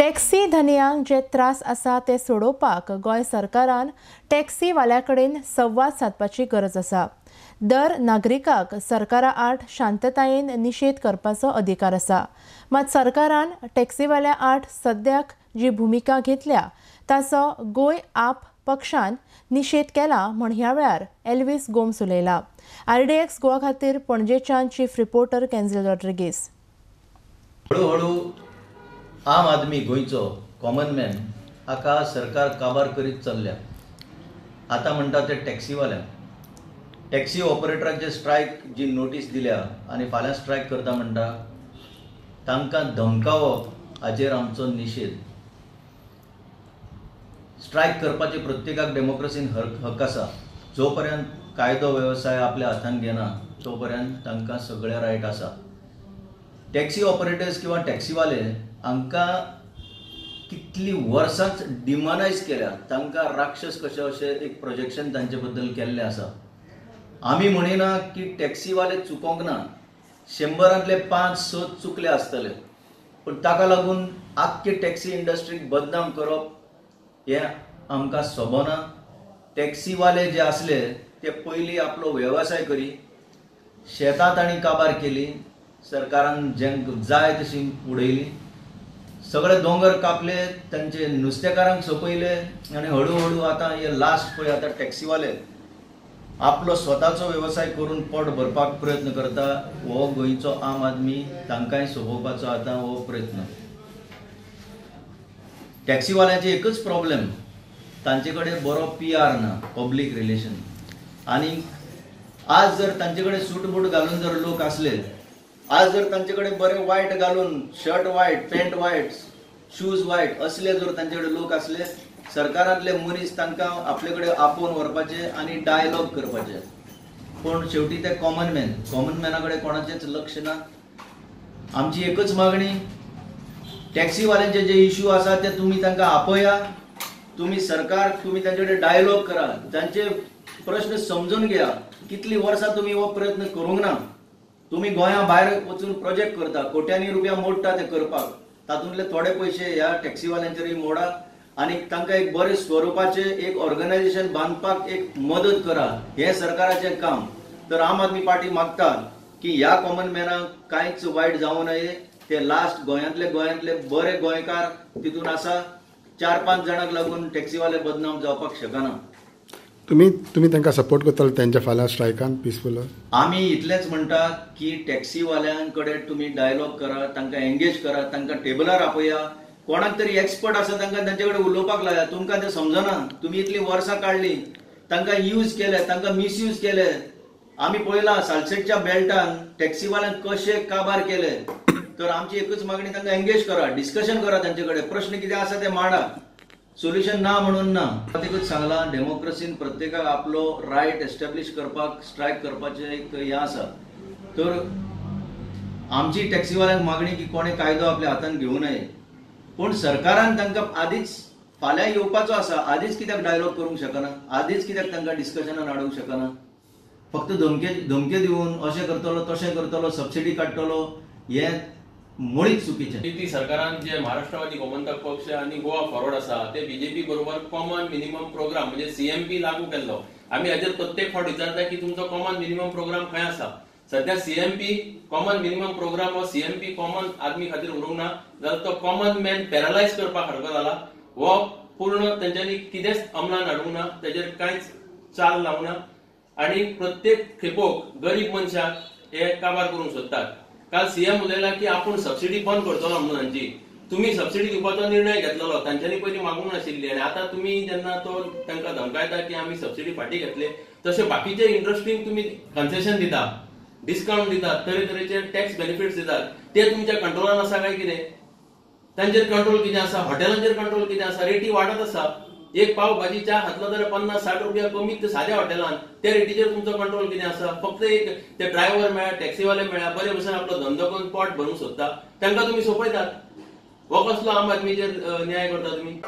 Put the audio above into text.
Taxi धनयांक जे त्रास आसा ते सोडोवपाक गोंय सरकारान टॅक्सीवाल्या कडेन संवाद सादपाची गरज आसा। दर नागरिकाक सरकारा आड शांततायेन निशेध करपाचो अधिकार आसा। मात सरकारान टॅक्सीवाल्या आड सद्याक जी भुमिका घेतल्या ताचो गोंय आप पक्षान निशेध केला म्हण ह्या वेळार एल्विस गोम्स उलयला। आरडीएक्स गोवा खातीर पणजेच्यान चीफ रिपोर्टर केन्झिल रॉड्रिगीस। हळूहळू आम आदमी गोंयचो कॉमन मॅन हाका सरकार काबार करीत चल्ल्या। आतां म्हणटा ते टॅक्सीवाल्यांक, टॅक्सी ऑपरेटरांचे स्ट्रायक जी नोटीस दिल्या आनी फाल्यां स्ट्रायक करता म्हणटा, तांकां धमकावप हाचेर आमचो निशेध। स्ट्रायक करपाचे प्रत्येकाक डेमोक्रेसीन हक आसा। जो पर्यंत कायदो वेवसाय आपल्या हातान घेना तो पर्यंत तांकां सगळे रायट आसा। टॅक्सी ऑपरेटर्स किंवा टॅक्सीवाले हांकां कितली वर्सांच डिमोनायज केल्या, तांकां राक्षस कशें अशें एक प्रोजेक्शन तांचे बद्दल केल्लें आसा। आमी म्हणिना की टॅक्सीवाले चुकोंक ना, 100रांतले 5-6 चुकले आसतले, पूण ताका लागून आख्खे टॅक्सी इंडस्ट्रीक बदनाम करप हें आमकां सोबना। टॅक्सीवाले जे आसले ते पयलीं आपलो वेवसाय करी, शेतां तांणी काबार केली, सरकारान जेंक जाय तशी उडयली, सगळे दोंगर कापले, तांचे नुस्तेकारांक सोंपयले आनी हळूहळू आतां हे लास्ट पळय आतां टॅक्सीवाले आपलो स्वताचो वेवसाय करून पोट भरपाक प्रयत्न करता। हो गोंयचो आम आदमी तांकांय सोंपोवपाचो आतां हो प्रयत्न। टॅक्सीवाल्यांचे एकच प्रॉब्लेम, तांचे कडेन बरो PR ना, पब्लीक रिलेशन। आनी आज जर तांचे कडेन सूट बूट घालून जर लोक आसले, आज जर तांचे कडेन बरे वायट घालून shirt white, pant white, shoes white असले जर तांचे कडेन लोक आसले, सरकारांतले मनीस तांकां आपले कडेन आपोवन व्हरपाचे आनी डायलॉग करपाचे। पूण शेवटी ते कॉमन मॅन, कॉमन मॅना कडेन कोणाचेंच लक्ष ना। आमची एकच मागणी, टॅक्सीवाल्यांचे जे इश्यू आसा ते तुमी तांकां आपया, तुमी सरकार तुमी तांचे कडेन डायलॉग करा, तांचे प्रश्न समजून घेया। कितली वर्सां तुमी हो प्रयत्न करूंक ना, तुमी गोंया भायर वचून प्रोजेक्ट करता, कोट्यांनी रुपया मोडटा ते करपाक, तातूंतले थोडे पयशे ह्या टॅक्सीवाल्यांचेरूय मोडा आनी तांकां एक बरें स्वरुपाचें एक ऑर्गनायझेशन बांदपाक एक मदत करा, हें सरकाराचें काम। तर आम आदमी पार्टी मागता की ह्या कॉमन मॅनाक कांयच वायट जावं नये। ते लास्ट गोंयांतले गोंयांतले बरे गोंयकार तितून आसा, 4-5 जाणांक लागून टॅक्सीवाले बदनाम जावपाक शकना। तुम्ही तांकां सपोर्ट करतले त्यांच्या फाल्यां स्ट्रायकान पिसफूल? आमी इतलेंच म्हणटा की टॅक्सीवाल्यां कडेन तुमी डायलॉग करा, तांकां एंगेज करा, तांकां टेबलार आपया, कोणाक तरी एक्सपर्ट आसा तांकां तांचे कडेन उलोवपाक लाया। तुमकां तें समजना, तुमी इतलीं वर्सां काडलीं, तांकां यूज केले, तांकां मिसयूज केले। आमी पळयलां सालसेटच्या बेल्टान टॅक्सीवाल्यांक कशे काबार केले। तर आमची एकच मागणी, तांकां एंगेज करा, डिस्कशन करा तांचे कडेन, प्रश्न कितें आसा ते मांडा, सोल्युशन ना म्हणून ना। एकूच सांगलां, डेमोक्रेसीन प्रत्येकाक आपलो रायट एस्टॅब्लिश करपाक स्ट्रायक करपाचें एक हें आसा। तर आमची टॅक्सीवाल्यांक मागणी की कोणें कायदो आपल्या हातान घेवं नये, पूण सरकारान तांकां आदींच फाल्यां येवपाचो आसा, आदींच कित्याक डायलॉग करूंक शकना, आदींच कित्याक तांकां डिस्कशनान हाडूंक शकना? फक्त धमके धमके दिवन अशें करतलो तशें करतलो, सबसिडी काडटलो, हें मुळीच चुकीचें। ती सरकारान जे महाराष्ट्रवादी गोमंतक पक्ष आनी गोवा फॉरवर्ड आसा ते बीजेपी बरोबर कॉमन मिनिमम प्रोग्राम म्हणजे CMP लागू केल्लो। आमी हाजेर प्रत्येक फावट विचारता की तुमचो कॉमन मिनिमम प्रोग्राम खंय आसा। सध्या CMP common minimum programme हो CMP common आदमी खातीर उरूंक ना, जाल्यार तो कॉमन मॅन पॅरलायज करपा सारको जाला। हो पूर्ण तेंच्यांनी कितेंच अंमलान हाडूंक ना, तेजेर कांयच चाल लावंक ना आनी प्रत्येक खेपोक गरीब मनशाक हे काबार करूंक सोदतात। काल सीएम उलयला की आपूण सबसिडी बंद करतलो म्हणून हांची, तुमी सबसिडी दिवपाचो निर्णय घेतलेलो, तांच्यांनी पयलीं मागूंक नाशिल्ली आनी आतां तुमी जेन्ना तो तांकां धमकायता की आमी सबसिडी फाटीं घेतले, तशें बाकीचे इंडस्ट्रींक तुमी कन्सेशन दिता, डिस्कावंट दितात, तरेतरेचे टॅक्स बेनिफिट्स दितात, ते तुमच्या कंट्रोलान आसा काय कितें? तांचेर कंट्रोल कितें आसा? हॉटेलांचेर कंट्रोल कितें आसा? रेटी वाडत आसा, एक पाव भाजी च्या घातलो जाल्यार 50-60 रुपया कमी साद्या हॉटेलान, त्या रेटीचेर तुमचो कंट्रोल कितें आसा? फक्त एक ते ड्रायव्हर मेळ्ळा, टॅक्सीवाले मेळ्ळा, बरे भशेन आपलो धंदो करून पोट भरूंक सोदता, तांकां तुमी सोंपयतात। हो कसलो आम आदमीचेर न्याय करता तुमी?